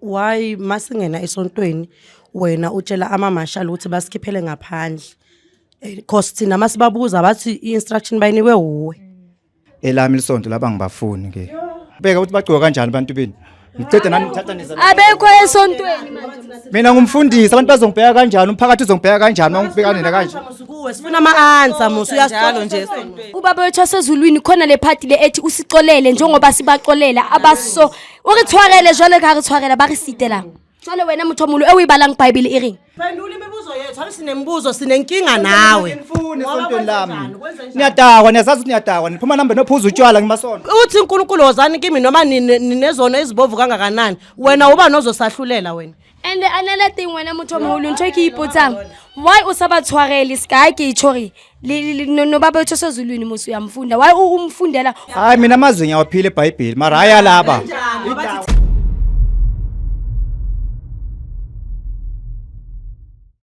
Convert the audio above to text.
Why masingena esontweni wena utshela ama-marshal ukuthi basikhiphele ngaphandle? Cause thina masibabuza bathi i-instruction bayinikwe wuwe. Elami lisonto laba ngibafuni ke. Bheka ukuthi bagcoka kanjani abantu benu. Ngicede nani ngithatha niza. Abekho esontweni manje. Mina ngumfundisi, abantu bazongibheka kanjani, umphakathi uzongibheka kanjani uma ngibhekane nina kanje. Kuwe sifuna ama-answer musu Njalo nje esontweni. Ubaba wethu wasezulwini, khona le part le ethi usixolele njengoba sibaxolela abaso, o re tshwarele jwalo ka ha re tshwarela ba re sitelang. Jwale wena motho o moholo e o e balang Bible e reng? Phendula imibuzo yethu, ake sinemibuzo, sinenkinga nawe. Ngifuni esontweni lami. Niyadakwa, niyazazi ukuthi niyadakwa. Niphuma nambe nophuza utshwala ngimasonto. Uthi uNkulunkulu wozani kimi noma ninezono ezibovu kangakanani. Wena uba nozosahlulela wena. And another thing, wena motho o moholo, ntho e ke ipotsang, why o sa ba tshwarele ska ha ke itjho hore nobaba wethu osezulwini mos uyamfunda, why umfundela? Hayi, mina amazwi ngiyawaphila eBhayibheli, mara hayi alaba. Bathi